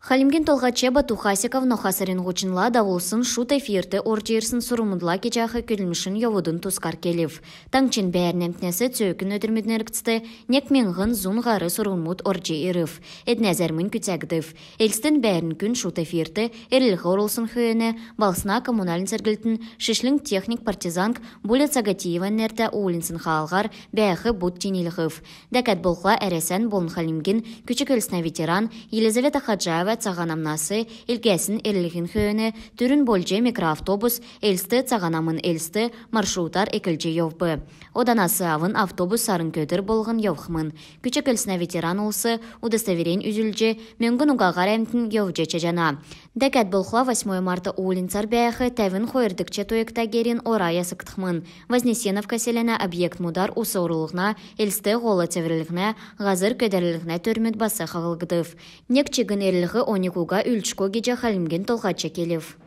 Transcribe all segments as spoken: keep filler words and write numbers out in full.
Хальмгин Толһач Бату Хасиков ноха сарин һучнла давулсн шуд эфирт орҗ ирсн сурврмудла кеҗәх көдлмшин йовудын тускар келв. Таңһчин бәәрн әмтнәс цөөкн өдрмүдин эргцд нег миңһн зун һар сурврмуд орҗ ирв. Эднә зәрмнь күцәгдв. Элстин бәәрн күн шуд эфирт эрлһ орулсн хөөн балһсна коммунальн церглтин шишлң техник Партизанк Буля Цагатиеван нертә уульнцин хаалһар бәәх буд чинилһв. Дәкәд болхла Әрәсән болн Хальмгин күч-көлснә ветеран Елизавета Хаджаева Цаһан Амнас илгәсн эрлһин хөөн түрүн болҗ микроавтобус Элст — Цаһан Амн — Элст маршрутар эклҗ йовв. Оданас авн автобус сарң өдр болһн йовхмн. Күч-көлснә ветеран улс удостоверень үзүлҗ, мөңгн угаһар әмтн йовҗ чадҗана. Дәкәд болхла Восьмое марта уульнцар бәәх тәвн хойрдгч тойгта герин ора ясгдхмн. Вознесеновка селәнә объектмудар ус орулһна, Элст һол цеврллһнә, һазр көдәрлһнә төрмүд бас хаһлгдв. Нег чигн эрлһ оньг уга үлдшго гиҗ Хальмгин Толһач келв.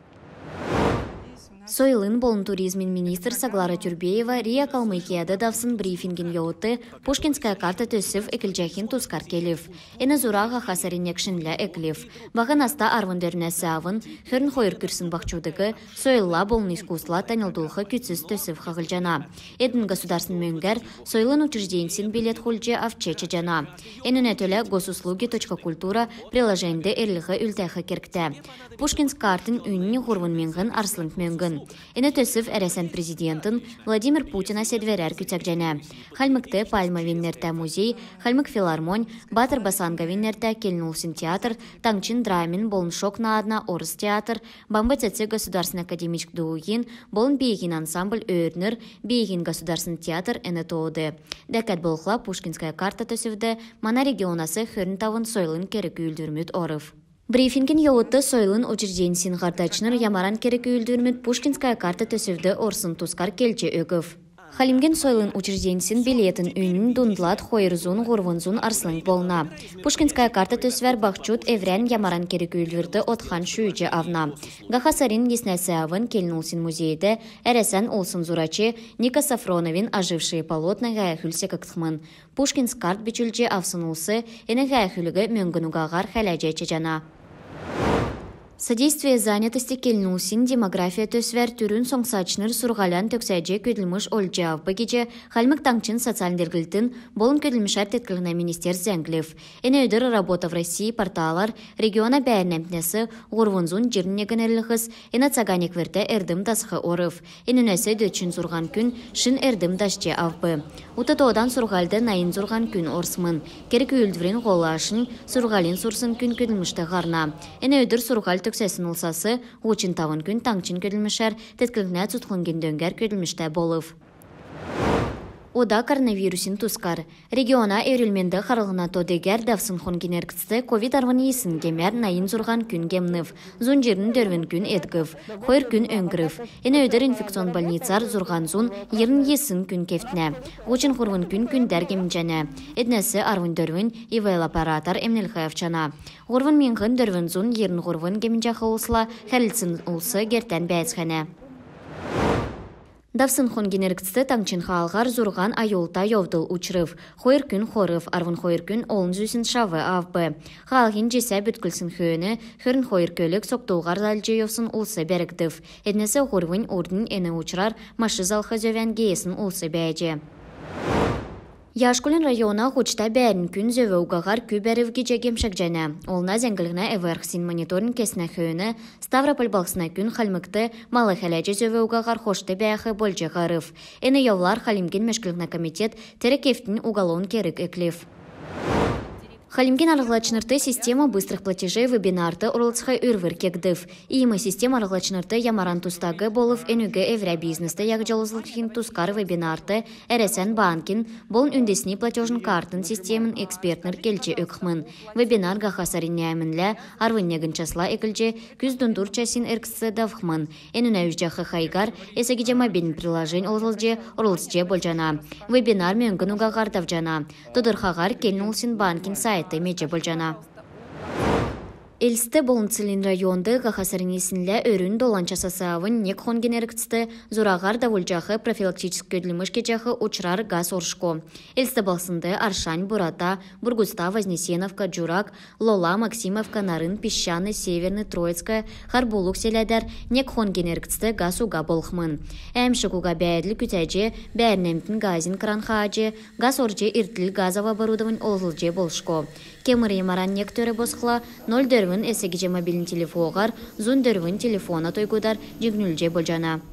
Сойлын болн туризмин министр Саглара Тюрбеева РИА Калмыкияд давсн брифингин йовудт Пушкинская карта төсв эклҗәхин тускар келв. Эн зура һаха сарин нег шинлә эклв. Баһ наста арвн дөрвнәс авн хөрн хойр күрсн баһчудыг сойлла болн искусствла таньлдулх күцц төсв хаһлҗана. Эдн государствин мөңгәр сойлын учрежденьсин билет хулдҗ авч чадҗана. Энүнә төлә госуслуги точка культура приложеньд эрлһ үлдәх кергтә. Пушкинск картын үннь һурвн миңһн арслң мөңгн. Эн төсв Әрәсән президентин Владимир Путина седвәрәр күцәгдҗәнә. Хальмгт Пальмовин нертә музей, Хальмг филармонь, Баатр Басанговин нертә келн улсин театр, таңһчин драмин болн шог наадна орс театр, Бамб цецг государственн академическ дууһин болн бииһин ансамбль «Өөрднр», бииһин государственн театр эн тоод. Дәкәд болхла Пушкинская карта төсвд мана регионас хөрн тавн сойлын керг-үүлдврмүд орв. Брифингин йовудт сойлын учрежденьсин һардачнр ямаран керг-үүлдврмүд Пушкинская карта төсвд орсн тускар келҗ өгв. Хальмгин сойлын учрежденьсин билетин үннь дундлад хойр зун — һурвн зун арслң болна. Пушкинская карта төсвәр баһчуд эврән ямаран керг-үүлдврт одхан шүүҗ авна. Һаха сарин йиснәс авн келн улсин музейд Әрәсән олсн зурач Ника Софроновин «Ожившие полотна» һәәхүл секгдхмн. Пушкинск карт бичүлҗ авсн улс эн һәәхүлиг мөңгн угаһар хәләҗ чадҗана. «Содействие занятости» келн улсин «Демография» төсвәр түрүн соңсачнр сурһулян төгсәҗ көдлмш олҗ авв гиҗ Хальмг Таңһчин социальн делгрлтин болн көдлмшәр теткллһнә министерств зәңглв. Эн өдр «Работа в России» порталар региона бәәрн әмтнәс һурвн зун җирн негн эрлһс эн цага некврт эрдм дасх орв. Энүнәс дөчн зурһан күн шин эрдм дасҗ авв. Ут тоодан сурһульд найн зурһан күн орсмн. Керг-үүлдврин һол ашнь сурһулин сурсн күн көдлмшт һарна. Эн өдр сурһуль төгсәсн улсас һучн тавн күн таңһчин көдлмшәр теткллһнә цутхлңгин дөңгәр көдлмштә болв. Ода коронавирусин тускар. Региона эрүл-менд харллһна то-дигәр давсн хонгин эргцд ковид арвн йисн гемәр найн зурһан күн гемнв. Зун җирн дөрвн күн эдгв. Хойр күн өңгрв. Эн өдр инфекционн больницар зурһан зун йирн йисн күн кевтнә. Һучн һурвн күн күндәр гемнҗәнә. Эднәс арвн дөрвн ИВЛ аппаратар эмнлһ авчана. Һурвн миңһн дөрвн зун йирн һурвн гемнҗәх улсла хәрлцсн улс гертән бәәцхәнә. Давсн хонгин эргцд таңһчин хаалһар зурһан аюлта йовдл учрв. Хойр күн хорв, арвн хойр күн олн зүсн шав авв. Хаалһин җисә бүткүлсн хөөн хөрн хойр көлг согтуһар залҗ йовсн улс бәргдв. Эднәс һурвнь урднь эн учрар машин залх зөвән геесн улс бәәҗ. Яшкулин района һучта бәәрн күн зөв угаһар кү бәрв гиҗ гемшәгдҗәнә. Олна зәңгллһнә эв-арһсин мониторинг кесн хөөн Ставрополь балһсна күн Хальмгт мал хәләҗ зөв угаһар хошт бәәх болҗ һарв. Эн йовлар Хальмгин мөшкллһнә комитет тер кевтнь уголовн керг эклв. Хальмгин арһлачнрт «Система быстрых платежей» вебинарт орлцх үрвр кегдв. Иим систем арһлачнрт ямаран тустаг болв, энүг эврә бизнест яһҗ олзлхин тускар вебинарт Әрәсән банкин болн үндсни платежн картын системин экспертнр келҗ өгхмн. Вебинар һаха сарин нәәмнлә арвн негн часла эклҗ күз дундур часин эргцд давхмн. Энүнә үзҗәх хайгар эс гиҗ мобильн приложень олзлҗ орлцҗ болҗана. Вебинар мөңгн угаһар давҗана. Тодрхаһар келн улсин банкин сайтд медҗ болҗана. Элст болн Целинн районд һаха сарин йиснлә өрүн долан часас авн нег хонгин эргцд зураһар давулҗах профилактическ көдлмш кеҗәх учрар газ оршго. Элст балһснд Аршань, Бурата, Бургуста, Вознесеновка, Җурак, Лола, Максимовка, Нарын, Песчаный, Северный, Троицкая, Хар-Булг селәдәр нег хонгин эргцд газ уга болхмн. Әәмшг уга бәәдл күцәҗ, бәәрн әмтн газин кран хааҗ, газ орҗ иртл газов оборудовань олзлҗ болшго. Кемр ямаран нег төр босхла, ноль дөрвн эс гиҗ мобильн телефоһар, зун дөрвн телефона тойгудар җиңнүлҗ болҗана.